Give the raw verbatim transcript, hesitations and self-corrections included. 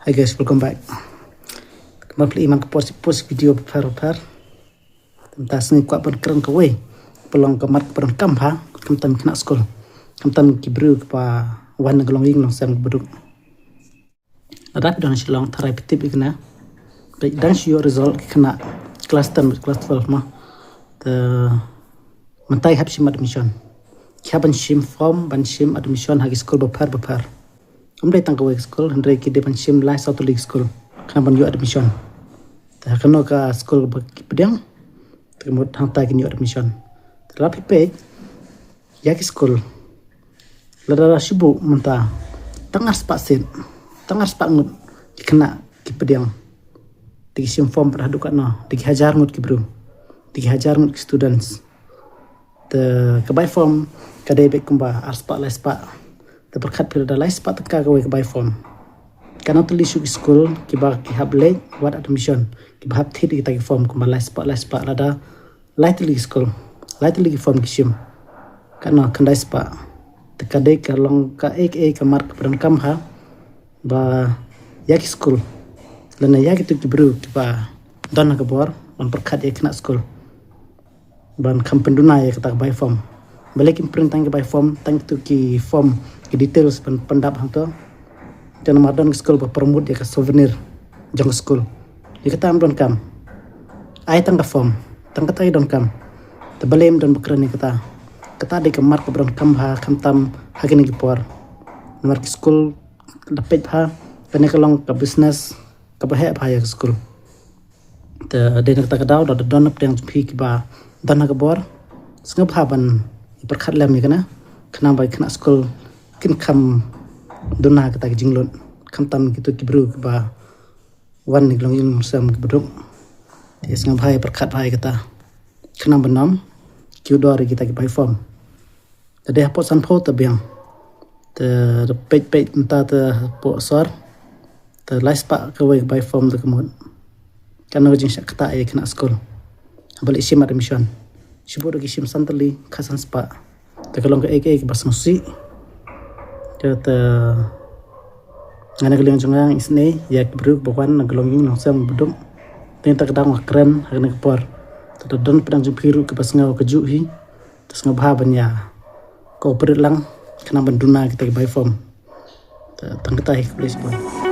Hi guys, welcome back. Kumba phi i man ka post post video bapher bapher. Mynta sngi kwah ban kren kawei. Pynlong ka mat ka pyndonkam bha, khamtam khynnah skul, khamtam ki briew kiba wan na ka longïing longsem kaba duk. Lada phi don Shillong, tharai phi tip ïa kane. Peit, dang shu ïoh result ki khynnah class ten bad class twelve mo. Te mynta ki hap shim admission. Ki hap ban shim form ban shim admission ha ki skul bapher bapher. Ym dei tang kawei ka skul, hynrei ki dei ban shim lai saw tylli ki skul khnang ban ïoh admission. Te ha kano ka skul ba ki pdiang, te ka mut hangta kin ïoh admission. Te lada phi peit ïa ki skul, lada shu buh mynta, tang arspah seat, tang arspah ngut ki khynnah ki pdiang. Te ki shim form pat haduh katno, da ki hajar ngut ki briew, da ki hajar ngut ki students. Te ka bai form ka dei beit kumba arspah laispah. Te pyrkhat phi, lada laispah tyngka kawei ka bai form, katno tylli shuh ki skul kiba ki hap leit wad admission, kiba hap thied ïa kita ki form kumba laispah laispah, lada lai tylli ki skul, lai tylli ki form ki shim, katno, khyndai spah. Te ka dei ka long kaei kaei ka mat ka pyndonkam bha ba ïa ki skul lane ïa kito ki briew kiba don ha ka bor ban pyrkhat ïa ki khynnah skul ban kham pynduna ïa kata ka bai form. Balei kim print tang ki bai form, tang kito ki form, ki details ban pyndap hangto? Te namar don ki skul ba promote ïa ka souvenir jong ka skul. Ïa kata ym donkam. Ai tang ka form, tang kata ïa donkam. Te balei ym don ba kren ïa kata? Kata dei ka mat kaba donkam bha, khamtam ha kine ki por. Namar ki skul, da peit bha, kane ka long ka business kaba heh bha ïa ka skul. Te dei na kata ka daw, da don na pdeng jong phi kiba don ha ka bor, sngewbha ban pyrkhat lem ïa kane, khnang ba ki khynnah skul kin kham duna kata ka jinglut, khamtam kito ki briew kiba wan na ka longïing longsem kaba duk. Te sngewbha pyrkhat bha ïa kata, khnang ban ym kiew dor ïa kita ki bai form. Te dei hapoh sanphew te biang. Te peit peit mynta te hapoh sor, te laispah kawei ka bai form te ka mut. Kano ka jingshah ktah ïa ki khynnah skul haba leit shim admission? Shu buh da ki shim san tylli, khatsan spah. Te ka long kaei kaei kaba sngewsih. Te, te nga na ka liang jong nga ngi isynei ïa ki briew ba wan na ka longïing longsem ba duk. Te na kata ka daw nga kren ha kane ka por. Te da don pdeng jong phi ruh kiba sngew kajuh hi, te sngewbha ban ïa cooperate lang, khnang ban duna kita ki bai form. Te tang kata hi, khublei shibun.